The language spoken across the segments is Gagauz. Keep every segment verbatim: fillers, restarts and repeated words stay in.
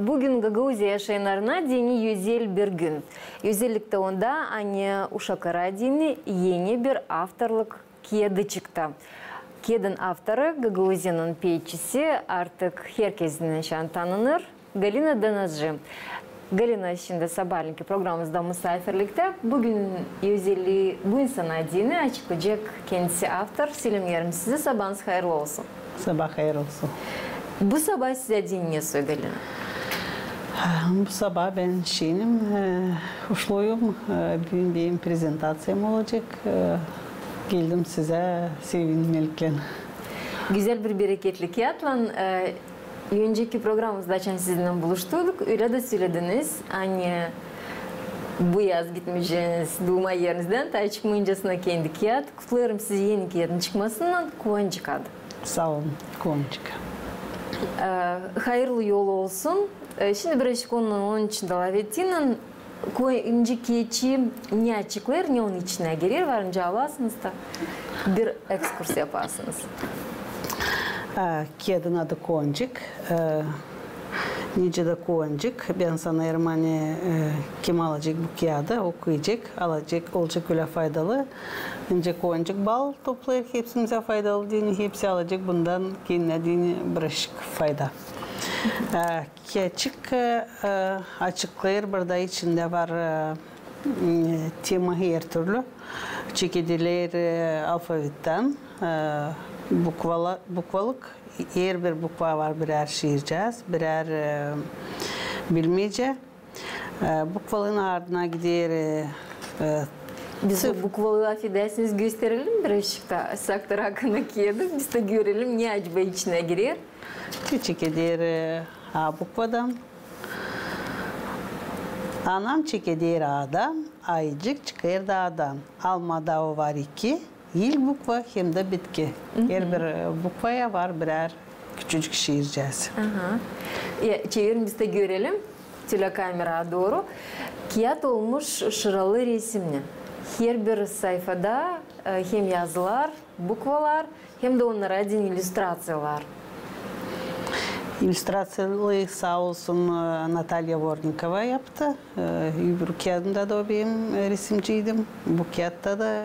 Büün Gagauziya yaşayannarına deyni özel bir gün. Özelliktä onda, ani uşaklara deyni eni bir avtorluk kiyadı çıktı. Kiyadın avtoru, Gagauziyanın peetçisi, artık herkezdän şan tanınêr, Galina Danacı. Galina şindi sabaalänki programamızda musaafirliktä. Büün özellii, büün sana deyni açıklayacek kendisi avtor. Selämneerim sizi, sabaanız hayırlı olsun. Sabaa hayır olsun. Bu sabaa sizä deyni ne soy, Galina? Ha, bu sabaa bän şenim, e, uşluyum, e, büün benim prezentaţiyam olacek. E, geldim sizä sevinmeklän. Gözäl bir bereketli kiyatlan, e, önceki programamızda, açan sizinnän buluştuk, ölä dä sölediniz, ani bu yaz gitmeyeceniz duuma erinizdän taa çıkmayıncasına kendi kiyat. Kutlêêrım sizi eni kiyadın çıkmasınnan, Koncik adı. Saa olun, Koncik. E, hayırlı yol olsun. E, şindi birazcık ondan, onun için da lafettiynän, Koncik kiyatçı ne açıklêêr, ne onun içinä girer, varınca alasınız da bir ekskurs yapasınız. E, kiyadın adı Koncik. E, nicä dä Koncik. Bän sanêrım, ani, e, kim alacek bu kiyadı, okuyacek, alacek, olacek ölä faydalı. Nicä Koncik bal toplêêr, hepsimizä faydalı deyni, hepsi alacek bundan kendinä deyni birazcık fayda. E, kiyatçık, e, açıklêêr, burada içindä var, e, m, tema hertürlü. Çekederlär, e, alfabettän, e, bukvala-, bukvalık, herbir bukva var birär şiircäz, birär, e, bilmecä. E, bukvaların ardına gider, e, e, Biz o bukvaları, afedersiniz, gösterelim birazcık da, saktırak onu kiyadı, biz dä görelim, ne acaba içinä girer. Çekeder, e, A bukvadan. Anam çekeder A'dan, ayıcık çıkêr daadan. Alma dağı var iki, ilk bukva hem dä bitki. Herbir, e, bukvaya var birär küçücük şiircäz. Aha. E, çevirin, biz dä görelim. Tölä kameraa dooru. Kiyat olmuş şıralı resimnän. Herbir sayfada, e, hem yazılar, bukvalar, hem dä onnara deyni illüstraţiyalar. İllüstraţiyaları saa olsun, e, Natalya Vornikova yaptı. E, öbür kiyadımda da o benim, e, resimciydi. Bu kiyatta da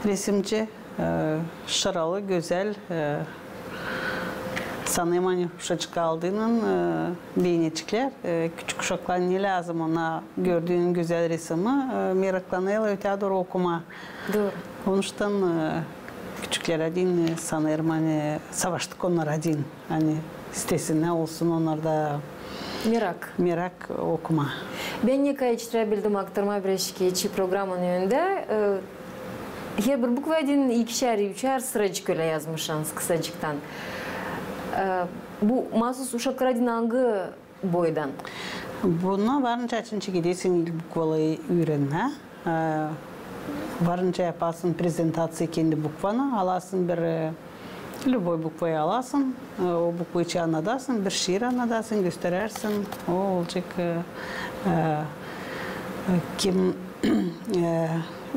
resimci. E, şıralı, gözäl, e, sanêrım, ani uşacık aldıynan, e, beenecäklär. E, küçük uşaklara ne lääzım, ona gördüünün gözäl resimi, e, meraklanêrlar öteyä dooru okumaa. Dooru. Onuştan, e, küçüklerä deyni, e, sanêrım, ani savaştık onnara deyni, ani istesinnär, olsun onnarda merak, merak okumaa. Bän ne kadar etiştirebildim aktarmaa birazcık kiyatçı programanın önündä, e, herbir bukvaya deyni ikişär, üçär sıracık ölä yazmışsınız kısacıktan. E, bu maasuz uşaklara deyni angı boydan? Buna varınca açan çekedersin ilk bukvaları üürenmää. E, varınca yapasın prezentaţiya kendi bukvanı, alasın bir, e, lüboy bukvayı alasın, e, o bukva için annadasın, bir şiir annadasın, gösterersin. O olacek, e, e, e, kim, e,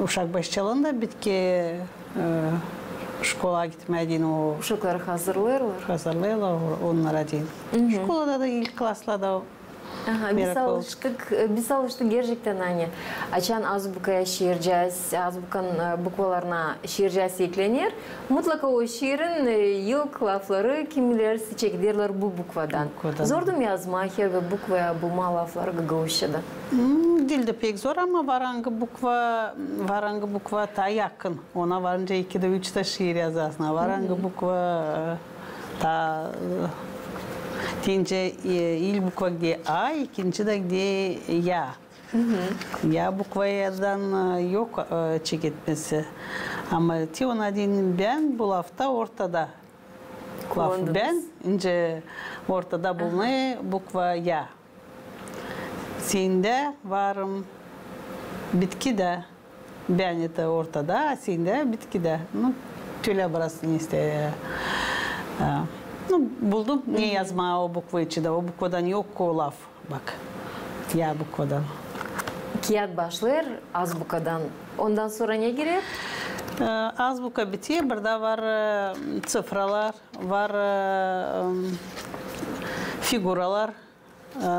uşak başladıında bitki, e, şkolaya gitmää deyni o. Uşakları hazırlêêrlar. Hazırlêêrlar o-, onnara deyni. Hı hı. Şkolada da ilk klaslarda Aha, biz alıştık, e, biz alıştık gerçektän, ani açan azbukaya şiircäz, azbukanın, e, bukvalarına şiircäz eklener, mutlaka o şiirin, e, ilk lafları, kim biler, çekederlär bu bukvadan. Bukvadan. Zordu mu yazmaa herbir bukvaya, bulmaa lafları gagauzçada? Hmm, diil dä pek zor, ama var angı bukva, var angı bukva taa yakın. Ona varınca iki dä, üç dä şiir yazasın. Var angı bukva, e, taa, e, deyni, e, ilk bukva gidä A, ikinci dä gidä Ya. Ya bukvadan, e, yok, e, çeketmesi. Ama te ona deyni bän bu lafta ortada. Laf bän, nicä ortada bulunêr bukva Ya. Sendä varım bitkidä. Bän tä ortada, sendä bitkidä. Nu, tölä burası neysä. E, nu, buldum ne yazmaa o bukva içindä. O bukvadan yok o laf. Bak. Ya bukvadan. Kiyat başlêêr azbukadan. Ondan sora ne girer? E, azbuka biter, burada var, e, ţifralar, var, e, m, figuralar. E,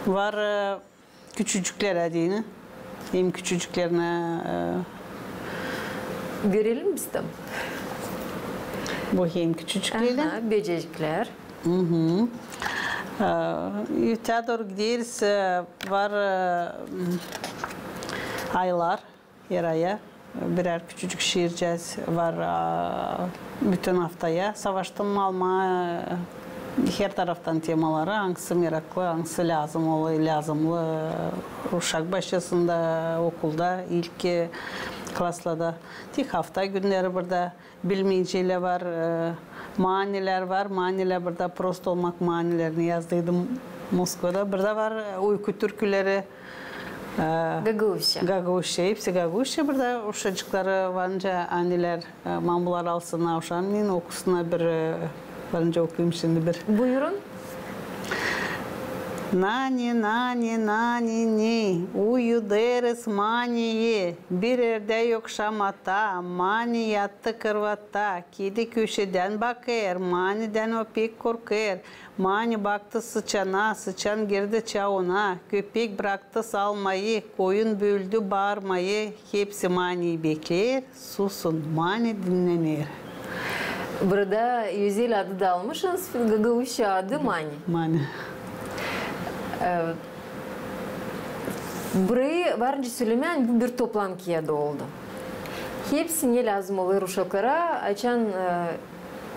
var, e, küçücüklär adını. Hem küçücüklerinä, e, görelim biz dä. Bu hem küçücüklär. Aha, böceciklär. E, ötää dooru gideriz, e, var, e, aylar. Her aya birär küçücük şiircääz var, a, bütün aftaya. Savaştım almaa, e, her taraftan temaları, angısı meraklı, angısı lääzım olêr, lääzımnı, e, uşak başçasında, okulda, ilk, e, klaslarda. Tek afta günneri burada bilmeyceler var, e, manilär var. Manilär burada, prost olmak manilerini yazdıydım Moskvada. Burada var, e, uyku türküleri, e, Gagauzça. Gagauzça, hepsi Gagauzça. Burada uşacıkları varınca anilär, e, mamular alsınnar uşaanın, okusunnar bir, e, varınca okuyum şindi bir. Buyurun. Nani, nani, nani, ni, uyu deriz maniyi, bir erdä yok şamata, mani yattı krıvatta, kedi köşedän bakêr, manidän o pek korkêr, mani baktı sıçana, sıçan girdi çauna, köpek braktı salmayı, koyun böldü baarmayı, hepsi maniyi bekleer, susun, mani dinnenär. Burada özel adı da almışsınız, gagauzça adı mani. Mani. E, burayı varınca sölemää, ani bu bir toplam kiyada oldu. Hepsi ne lääzım olêr uşaklara, açan, e,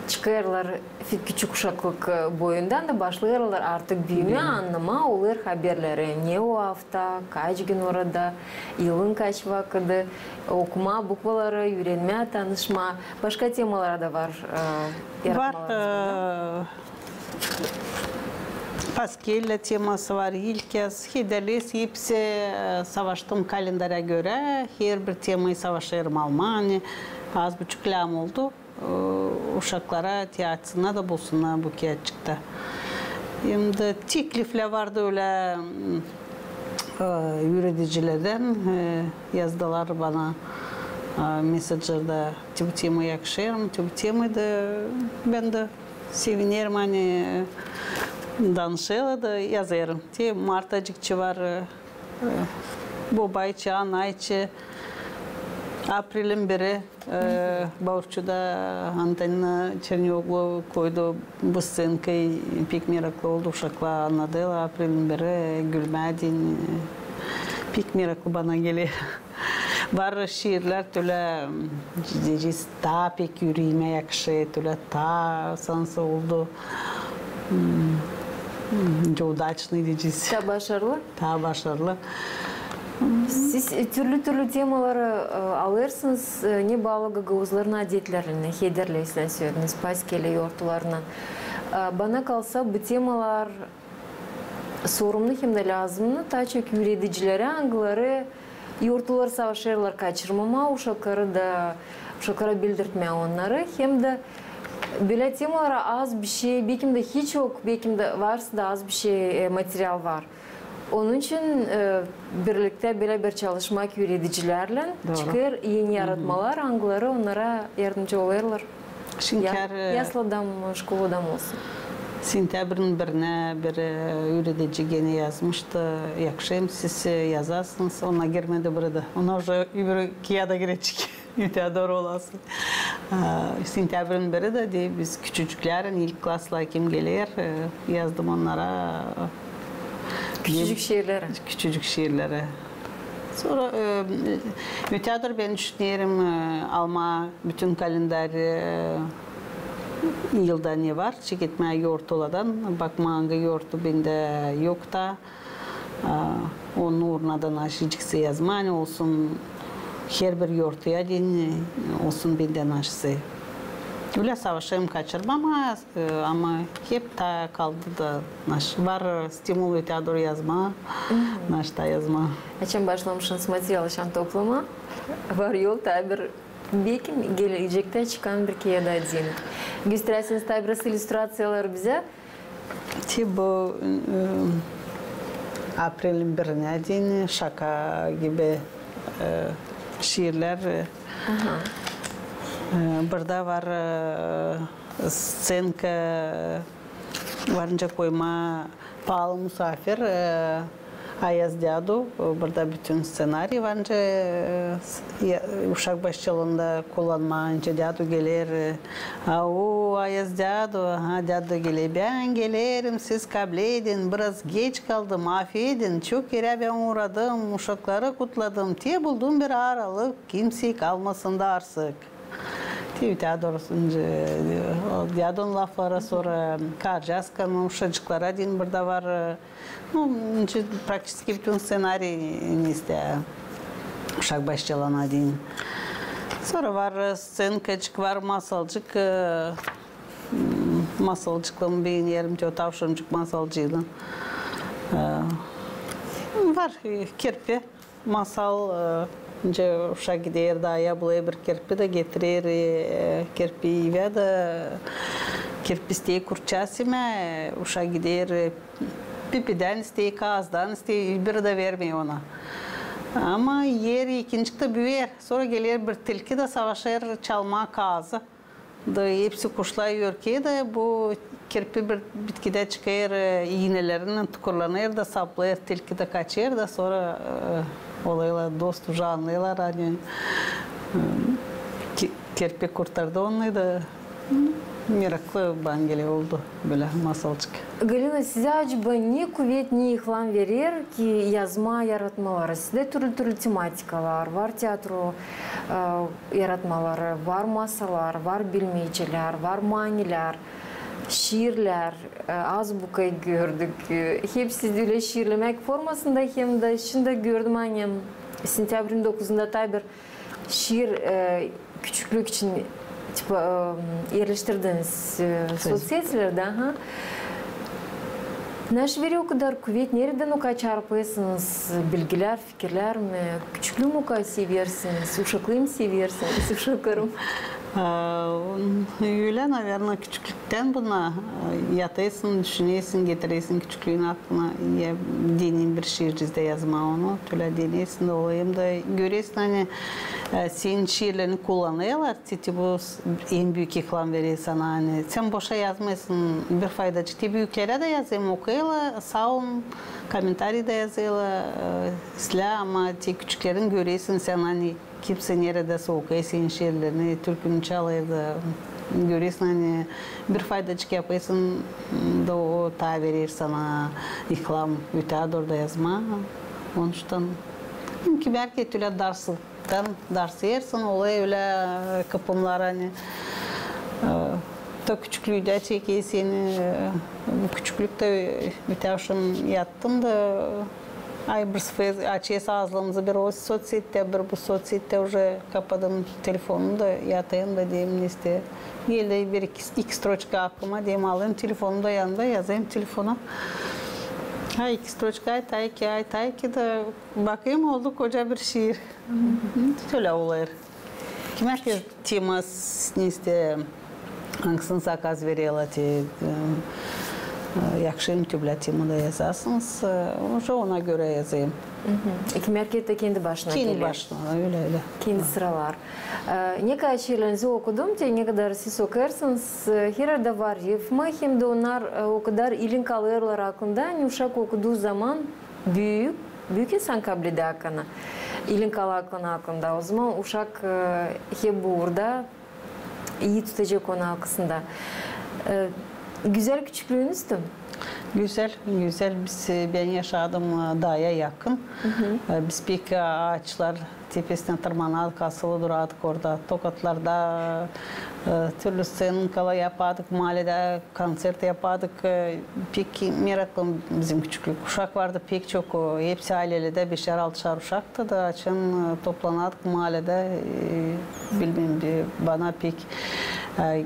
çıkêrlar fi-, küçük uşaklık, e, boyundan da başlêêrlar artık büümää, annamaa, olêr haberleri, ne o afta, kaç gün orada, yılın kaç vakıdı, okumaa bukvaları, üürenmää, tanışmaa. Başka temalar da var, e, var, yaratmalarınız burada. E, Paskelyä teması var, ilk kez, hederlez, hepsi, e, savaştım kalendarä görä, herbir temayı savaşêrım almaa, ani az buçuk lääzım oldu, e, uşaklara te açsınnar da bulsunnar bu kiyatçıkta. Hem dä tekliflär vardı ölä, e, üüredicilerdän, e, yazdılar bana, e, messencerda, te bu tema yakışêr mı, te bu tema da, bän dä sevinerim, ani danışêrlar da yazêrım. Te Martacıkçı var, e, Bobay içi, Anay içi, aprelin biri, e, Baurçuda Antonina Çernioglu koydu bu sţenka, pek meraklı oldu, uşaklar annadılar, aprelin biri, gülmää deyni, pek meraklı bana geler. Var şiirlär, tölä, deyecez, taa pek üreemä yakışêr, tölä taa sansı oldu, nicä udaçnıy deyecez. Taa başarılı. Taa başarılı. Siz, e, türlü-türlü temaları, e, alêrsınız, e, ne baalı gagauzların adetlerinä, hederlez, sölediiniz, paskelyä yortularınnan. E, bana kalsa, bu temalar sorumlu hem dä lääzımnı taa çok üüredicilerä, angıları yortuları savaşêrlar kaçırmamaa, uşakları da, uşaklara bildirtmää onnarı. Hem dä bölä temalara az bişey, bekim dä hiç yok, bekim dä varsa da az bişey, e, material var. Onun için, e, birliktä bölä bir çalışmak üüredicilärlän çıkêr eni yaratmalar, angıları onnara yardımcı olêrlar. Şindi ya, e, yaslı adam, şkol adam olsun. Sentäbrinin birinä bir, e, üüredici genä yazmıştı, yakışêr mı siz, e, yazasınız, ona girmedi burada. Ona уже öbür kiyada girecek. Ötää dooru olasın. A, sentäbrinin biri dä, deyni, biz küçücüklärlän, ilk klaslara kim geler, e, yazdım onnara, e, küçücük şiirleri. Küçücük şiirleri. Sora, e, ötää dooru bän düşünerim, e, almaa bütün kalendar, e, yılda ne var, çeketmää yortulardan, bakmaa, angı yortu bendä yok taa. A, onun uuruna da naşeyceksin yazmaa, ani olsun herbir yortuya deyni, olsun bendä naşısı. Ölä savaşêrım kaçırmamaa, e, ama hep taa kaldı da naş-, var stimul ötää dooru yazmaa, naşta yazmaa. Açan başlamışsınız material, açan toplamaa, var yol taa bir, bekim gelecektä çıkan bir kiyada deyni. Gösteräsiniz taa biraz illüstraţiyaları bizä. Te bu, e, aprelin birinä deyni şaka gibi, e, şiirlär. E, burada var, e, sţenka, Varınca koymaa "Paalı musaafir", e, Ayaz Dädu, e, burada bütün sţenariy varınca, e, s-, ya, uşak başçılığında kullanmaa, nicä dädu geler, e, "Au, Ayaz dädu", ha, dädu da geler, "Bän gelerim, siz kabledin, biraz geç kaldım, afedin, çok erä bän uuradım, uşakları kutladım, te buldum bir aralık, kimsey kalmasın da arsık." Te ötää doorusu, e, o dädunun lafları, sora karcaaskanın uşacıklara deyni burada var, e, nu, nicä praktiçeski bütün sţenariy, ne isteer, uşak başçılığına deyni. Sora var, e, sţenkaçık, var masalcık, e, m, masalcıklarımı beenerim, te o tavşancık masalcıını. E, var, e, kirpi masal, e, nicä uşak gider daaya, bulêr bir kirpi da getirer, e, kirpi evä da kirpi isteer kurtçaas imää, e, uşak gider, e, pipidän isteer, kaazdan isteer, biri dä vermeer ona. Ama eer ekincik dä büüyer, sora geler bir tilki da savaşêr çalmaa kaazı. Da hepsi kuşlar ürker da bu kirpi bir bitkidä çıkêr, e, iinelerinnän tukurlanêr da saplêêr, tilki dä kaçêr da sora, e, olêrlar dost, ucanêrlar, ani, e, ki-, kirpi kurtardı onu da, m, meraklı bana geler oldu bölä masalcık. Galina, sizä acaba ne kuvet, ne ilham verer ki yazmaa yaratmaları? Sizdä türlü-türlü tematikalar var, teatro, e, yaratmaları, var masallar, var bilmeyçelär, var manilär, şiirlär, e, azbukayı gördük. E, hepsi ölä şiirlemäk formasında, hem dä şindi gördüm, ani sentябрь dokuzunda taa bir şiir, e, küçüklük için, tipa, e, erleştirdiniz, e, soţsetilerdä, aha. Naşey verer o kadar kuvet, neredän o kadar çarpêrsınız bilgilär, fikirlär mi? Küçüklüü mukay seversiniz, uşaklıı mı seversiniz, uşakları mı? A, on, ölä, наверно, küçüklüktän buna, e, yatêrsın, düşünersin, getiräsin küçüklüün aklına, ya deyni bir şiir çizdä yazmaa onu, tölä deyni, da olayım da görersin, ani, e, senin şiirlerini kullanêrlar, te, te bu s-, en büük ilham verer sana, ani sän boşa yazmêêrsın, bir faydacık. Te büüklerä dä yazêrım, okuyêrlar, saa olun, komentariyada yazêrlar, e, islää, ama te küçüklerin görersin sän, ani kimsey neredäsä okuyêr senin şiirlerini, türkünü çalêr da görersin, ani bir faydacık yapêrsın, da o taa verer sana ilham, ötää dooru da yazmaa. Onuştan, kim bärki tölä darslıktan darsêrsın, olêr ölä, e, kıpımlar, ani, e, da küçüklüü dä çeker seni, e, bu küçüklüktä, e, ötää akşam yattım da, ay, bir sıfır, açêrız aazımızı bir o soţsettä, bir bu soţsettä, uje kapadım telefonu da yatêrım da deyim, ne isteer. Geldi bir iki, iki stroçka aklıma, deyim, alayım telefonu da yanımda, yazayım telefona. Ha, iki stroçka, ay, taa iki, ay, taa iki da bakayım, oldu koca bir şiir. Hı, tölä olêr. Kim bärki tema, s-, ne isteer, angısını zakaz vererlär, te, e, e, yakışêr mı te bölä tema da yazasınız, e, uje ona görä yazêrım. Hı hı. E, kim bärki dä kendi başına geler. Kendi başına, ölä, ölä. Kendi sıralar. E, ne kadar şiirlerinizi okudum, te ne kadar siz okêrsınız, e, herhaldä var rifma, hem dä onnar, e, o kadar ilin kalêrlar aklında, ani uşak okuduu zaman büük, büük insan kabledä aklına. İlin kalêr aklında, aklında. O zaman uşak, e, hep bu uurda ii tutacek onu aklında. E, gözäl küçüklüünüzdü? Gözäl, gözäl. Biz, e, bän yaşadım, e, daaya yakın. Hı hı. E, biz pek, e, aaçlar tepesinä tırmanardık, asılı durardık orada. Tokatlarda, e, türlü sţenkalar yapardık, maaledä konţert yapardık. E, pek meraklı bizim küçüklük. Uşak vardı pek çok, o, hepsi aylelerdä beşär-altışar uşaktı da, açan, e, toplanardık maaledä, e, bilmeerim, bana pek, e,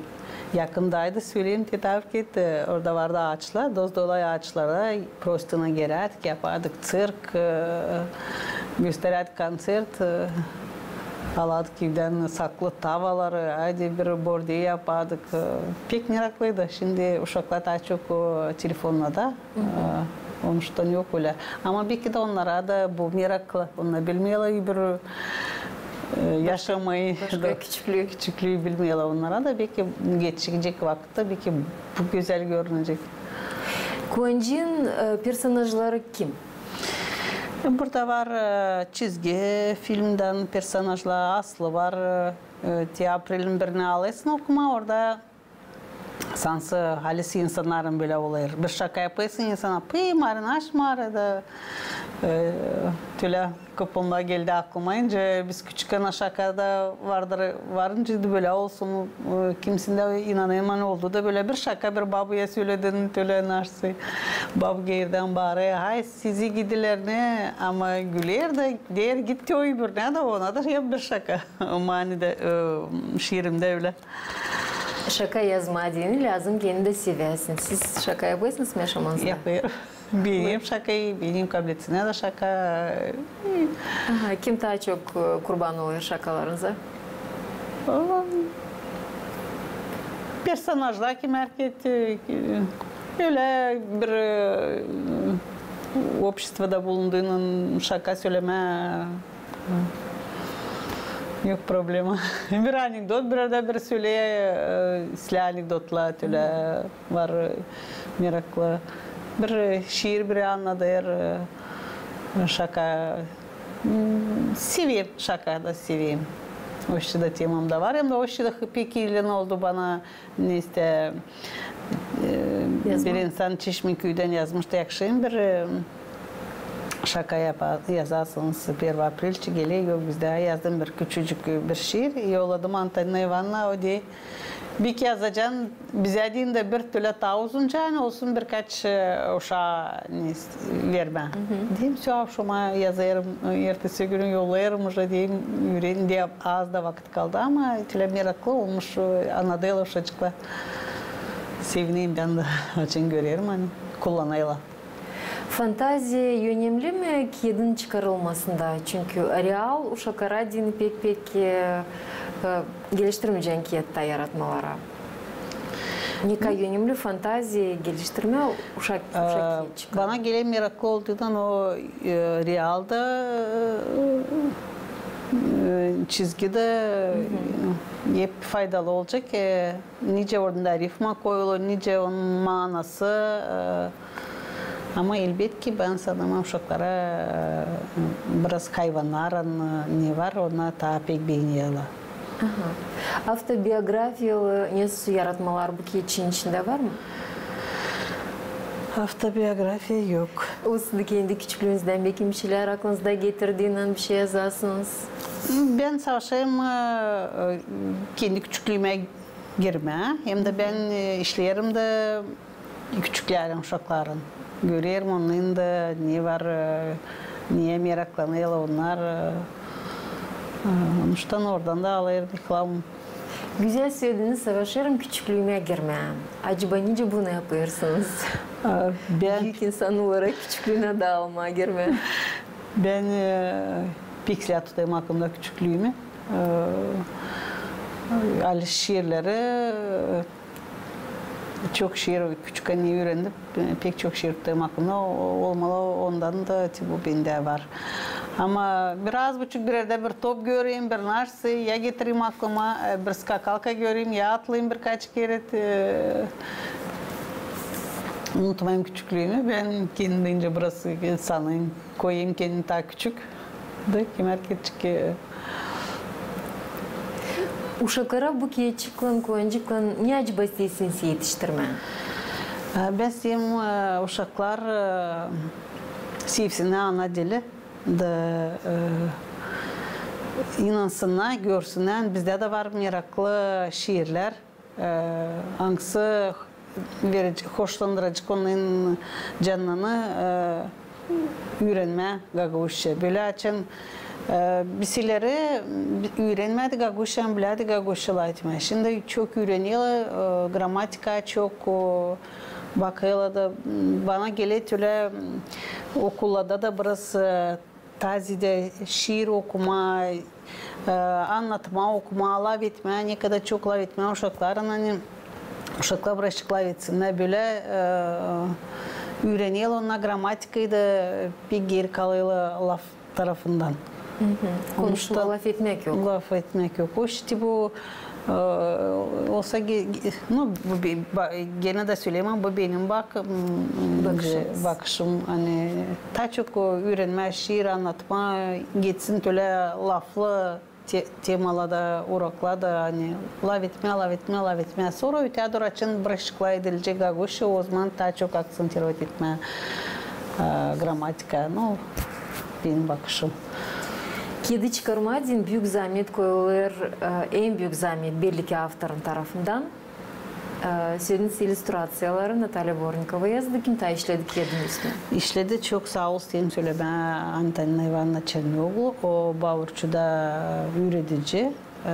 yakındaydı, söleyim, te taa ki, e, orada vardı aaçlar, dost-dolay aaçlara, prostinä girärdik, yapardık ţirk, e, gösterärdik konţert, e, alardık evdän saklı tavaları, aydı bir bordei yapardık. E, pek meraklıydı. Şindi uşaklar taa çok, e, telefonlarda, e, onuştan yok ölä. Ama beki dä onnara da bu meraklı, onnar bilmeerlär öbür, e, yaşamayı, başka küçüklüü. Küçüklüü bilmeerlär onnara da, beki geçecek vakıtta beki bu gözäl görünecek. Kuancıın, e, personajları kim? E, burada var, e, çizgi filmdän personajlar, Aslı var, e, e, te aprelin birinä alêrsın okumaa, orada sansı halis insannarın bölä olêr. Bir şaka yapêrsın insana, pıy, marinaş mare da, e, tölä kupumda geldi aklıma, nicä biz küçükkän şaka da vardır, varınca da bölä olsun, e, kimsindä inanêrım, ani oldu da bölä bir şaka, bir babuya söledin, tölä naşsıy. Babu geerdän baarêr, hay, sizi gidiler ne, ama güler da deer, git te o öbürünä da, ona da yap bir şaka. Mani dä, e, şiirimdä ölä. Şaka yazmaa deyni lääzım kendini dä seväsin. Siz şaka yapêrsınız mı yaşamanızda? Yapêrım. Beenerim şakayı, beenerim kabletsinä dä şaka. Aha, kim taa çok, e, kurban olêr şakalarınıza? Aa, personajlar kim, herkez, e, ölä bir, e, обществоda bulunduunnan şaka sölemää yok problema. Bir anekdot, bir arada bir söleer, e, islää anekdotlar, tölä var, e, meraklı. Bir, e, şiir bir annadêr, e, şaka. Hmm, severim, şaka da severim. O işi dä temamda var. Hem dä o işi dä pek ilgin oldu bana, ne ise, e, bir insan Çeşmeküüdän yazmış, yakışayım bir, e, şaka yapa-, yazasınız, первое апрель geler, yok bizdä, yazdım bir küçücük, e, bir şiir, yolladım Antonina İvanovnaa, o deer, beki yazacan, bizä deyni dä bir tölä taa uzunca, ani olsun birkaç, e, uşaa, ne ise, vermää. Deerim, sä, avşama yazêrım, ertesi günü yollêêrım, уже deerim, üüren dä, az da vakıt kaldı, ama tölä meraklı olmuş, e, annadêrlar uşacıklar. Sevinerim bän dä, açan görerim, ani kullanêrlar. Fantaziya önemli mi kiyadın çıkarılmasında? Çünkü real uşaklara deyni pek-pek, e, e, geliştirmeycän kiyattan yaratmaları. Ne kadar önemli fantaziya geliştirmää uşak, uşak kiyatçıkana. Bana geler, meraklı olduundan o, e, realda, e, çizgidä, e, hep faydalı olacek. E, nicä orada rifma koyulêr, nicä onun maanası, e, ama elbetki bän sanêrım, uşaklara, e, biraz hayvannarın, e, ne var, onnar taa pek beenerlär. Aha. Avtobiografiyalı nesoy yaratmalar bu kiyatçıın içindä var mı? Avtobiografiya yok. Olsun da kendi küçüklüünüzdän beki bir şeylär aklınıza getirdiinän bir şey yazasınız. Bän savaşêrım, e, e, kendi küçüklüümä girmää. Hem dä bän, e, işleerim dä küçüklärän, uşakların. Görerim, onnarın da ne var, e, neyä meraklanêrlar onnar. E, e, onuştan oradan da alêrım ilham. Gözäl sölediniz, savaşêrım küçüklüümä girmää. Acaba nicä bunu yapêrsınız? E, bän büük insan olarak küçüklüünä dä almaa girmää. Bän, e, pek islää tutêrım aklımda küçüklüümü. E, halis şiirleri, e, çok şiir küçükkän üürendim. Pek çok şiir tutêrım aklımda. O, olmalı, ondan da te bu bendä var. Ama biraz buçuk bir erdä bir top görerim, bir naşsıy, ya getireyim aklıma, e, bir skakalka görerim, ya atlayım birkaç kerä, e, unutmayım küçüklüümü. Bän kendimcä biraz, e, sanêrım, koyêrım kendimi taa küçük. Da kim erkekçik, e, Uşaklara bu kiyatçıklan, kuancıklan ne acaba isteersiniz etiştirmää? E, bän isteerim, e, uşaklar, e, sevsinnär ana dili da, e, inansınnar, görsünnär, bizdä dä var meraklı şiirlär. E, angısı verecek, hoşlandıracek onnarın canını, e, üürenmää gagauzça. Bölä açan, e, bisileri üürenmedi gagauzça, ama bilärdi gagauzça lafetmää. Şindi çok üürenerlär, e, gramatika çok, o, bakêrlar da, m, bana geler, ölä, m, okullarda da biraz, e, Tazidä şiir okumaa, e, annatmaa, okumaa, lafetmää, ne kadar çok lafetmää uşaklarlan, ani uşaklar birazçık lafetsinnär, bölä, e, üürenerlär onnar gramatikayı da pek geeri kalêrlar laf tarafından. Konuşmaa, lafetmäk yok. Lafetmäk yok. O işte bu Ee, olsa ge-, ge-, nu, bu be-, ba-, genä dä söleerim, bu benim bak-, m, bakışım. Bakışım, ani taa çok üürenmää şiir annatmaa, geçsin tölä laflı te-, temalarda, uroklarda, ani lafetmää, lafetmää, lafetmää. Sora ötää dooru açan biraşık edilecek gagauzça, ozaman taa çok akcentirovat etmää, e, gramatika. Nu, benim bakışım. Kiyada çıkarmaa deyni büük zaamet koyulêr, e, en büük zaamet belli ki avtorun tarafından. E, sölediniz illüstraţiyaları Natalya Bornikova yazdı, kim taa işledi kiyadın üstünä? İşledi, çok saa olsun, sölemää, Antonina İvanovna Çerneoglu, o Baurçuda üüredici. E,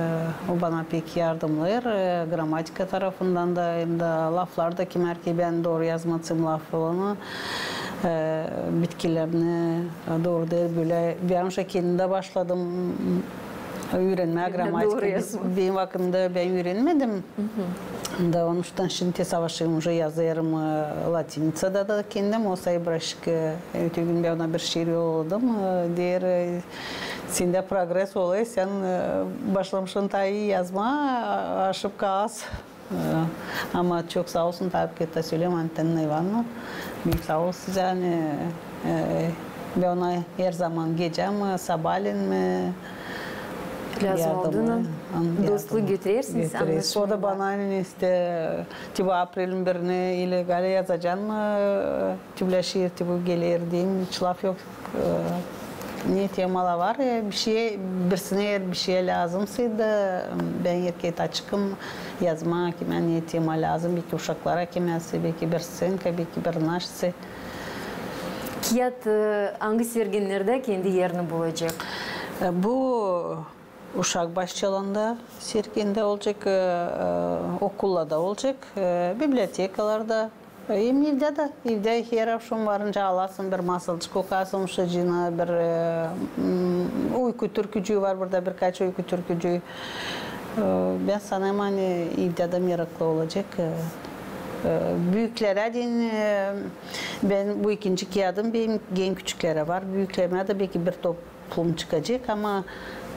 o bana pek yardımnêêr, e, gramatika tarafından da, hem dä laflar da kimär ki bän dooru yazmadım laflarını, e, bitkilerini, e, dooru diil, bölä, bän uşak kendimdä başladım üürenmää gramatika. Benim vakıdımda bän üürenmedim. Da onuştan şindi te savaşêrım, uje yazêrım, e, latinicada da kendim, o sayı biraşık, e, öte gün bän ona bir şiir yolladım, e, deer, e, sendä progres olêr, sän, e, başlamışın taa ii yazmaa, a, aşıpka az. E, ama çok saa olsun, taa bir kerä söleerim, Antonina İvanovna, büük saa olsun sizä, ani, e, bän ona herzaman gecä mi, sabaalän mi, lääzım olduynan dostluk götürersiniz. O da bana, ani, işte, te bu aprelin birinä ileri galiba yazacan mı, e, te bölä şiir, te bu geler deyni, hiç laf yok. E, ne temalar var, e, bişey, birisinä eer bişey lääzımsa da, bän herkerä açıkım yazmaa, kimä ne tema lääzım, beki uşaklara kimäsä, beki bir sţenka, beki bir naşsa. Kiyat, e, angı sergilerdä kendi erini bulacek? E, bu uşak başçalarında sergilerdä olacek, e, e, okullarda olacek, e, bibliotekalarda, e, hem evdä dä. Evdä her avşam varınca alasın bir masalcık, okasın uşacıına, bir, e, m, uyku türkücüü var burada, birkaç uyku türkücüü. E, bän sanêrım, ani evdä dä meraklı olacek. E, e, büüklärä deyni, e, bän bu ikinci kiyadım benim, genä küçüklerä var. Büüklärä dä beki bir top- toplum çıkacek, ama,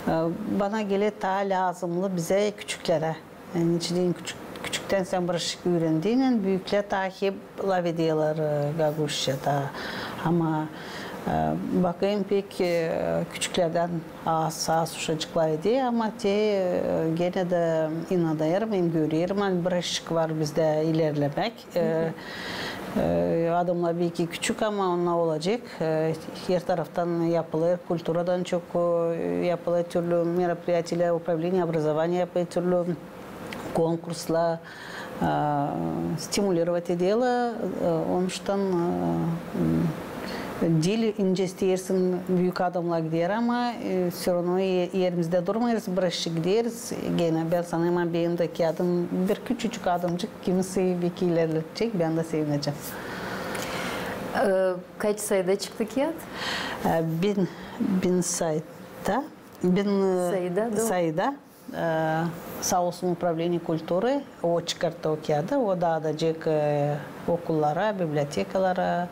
e, bana geler taa lääzımlı bizä küçüklerä. Yani, neçin deyni, küçük, küçüktän sän biraşık üürendiynän, büüklär taa hep lafederlär, e, gagauzça taa. Ama, e, bakêrım pek, e, küçüklerdän az, az uşacık lafeder, ama te, e, genä dä inanêrım hem görerim, ani biraşık var bizdä ilerlemäk. E, e, adımnar beki küçük, ama onnar olacek. E, her taraftan yapılêr, kulturadan çok, e, yapılêr türlü meropriyatiyelär, upravleniye obrazovaniya yapêr türlü konkurslar, e, stimulirovat ederlär. E, onuştan, e, m, diil incä isteersin büük adımnar gider, ama, e, всё равно e-, erimizdä durmêêrız, biraşık gideriz. Genä bän sanêrım, ani benim dä kiyadım bir küçücük adımcık kimisi beki ilerletecek, bän dä sevinecäm. E, kaç sayıda çıktı kiyat? E, bin, bin sayıda. Bin, e, sayıda, dä. Sayıda. E, saa olsun Upravleniye kulturı, o çıkarttı o kiyadı, o daadacek, e, okullara, bibliotekalara.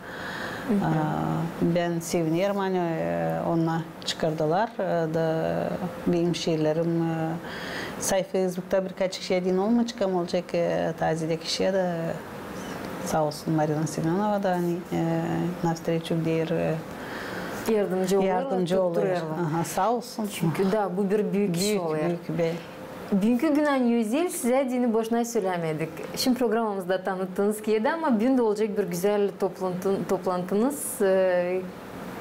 E, bän sevinerim, ani, e, onnar çıkardılar, e, da benim şiirlerim, e, sayfa Feysbukta birkaç kişiyä deyni olmayacek, ama olacek, e, tazedeki kişiyä dä, saa olsun Marina Semönova da, ani, e, навстречу gider, e, yardımcı olêr, yardımcı olêr. Aha, saa olsun. Çünkü da bu bir büük iş olêr. Büük, büük. Büünkü gün ani özel, sizä deyni boşuna sölämedik. Şindi programamızda tanıttınız kiyadı, ama büün dä olacek bir gözäl toplantı-, toplantınız, e,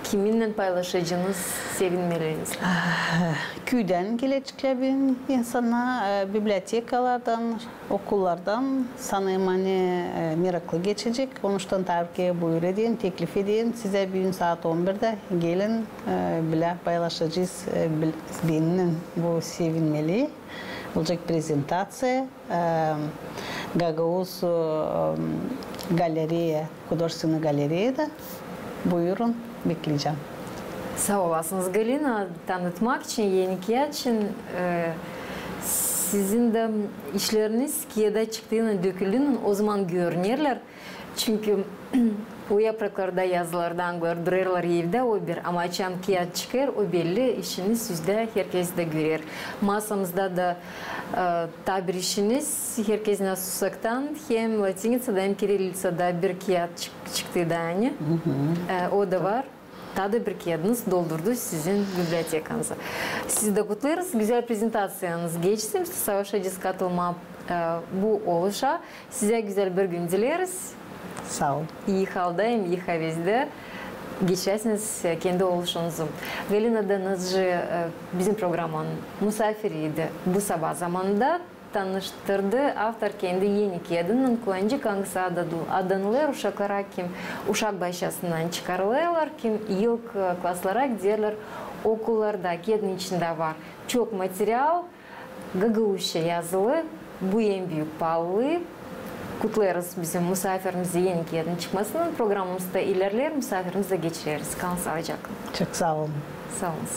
Kiminnän paylaşacınız sevinmeliinizi? Ah, küüdän geleceklär büün insannar, e, bibliotekalardan, okullardan, sanêrım, ani, e, meraklı geçecek. Onuştan tabii ki buyur edin, teklif edin. Sizä büün saat on birdä gelin, e, bilä paylaşacez, e, bil-, benimnän bu sevinmeli. Olacek prezentaţiya, e, Gagauz, e, galereya, художественный galereyada. Buyurun, bekleyecäm. Saa olasınız, Galina, tanıtmak için, eni kiyat için, e, sizin dä işleriniz kiyada çıktıynan, döküldüynän, ozaman görünerlär. Çünkü o yapraklarda yazılar, angıları durêrlar evdä, o bir, ama açan kiyat çıkêr, o belli, işiniz üzdä, herkez dä görer. Masamızda da e, taa bir işiniz, herkez nasıl usaktan hem latinitsada, hem kirilitsada bir kiyat çık- çıktı da, ani. E, o da var. Taa da bir kiyadınız doldurdu sizin bibliotekanızı. Sizi dä kutlêêrız. Güzel prezentaţiyanız geçti. Biz savaşacez katılmaa e, bu oluşa. Sizä güzel bir gün dileriz. Saa ol. İi halda hem ii havezdä geçiräsiniz e, kendi oluşunuzu. Galina Danıcı e, bizim programanın musaafiriydi bu sabaa zamanında. Tanıştırdı avtor kendi eni kiyadınnan, koyuncuk, angısı adanılêr uşaklara, kim uşak başçasından çıkarılêrlar, kim ilk e, klaslara giderlär okullarda. Kiyadın içindä var çok material, gagauzça yazılı, bu en büük paalılıı. Kutlêêrız bizim musaafirimizi eni kiyadın çıkmasınnan. Programamız da ilerleer, musaafirimizi dä geçireriz. Kalın saalıcaklan. Çok saa olun. Saa olun.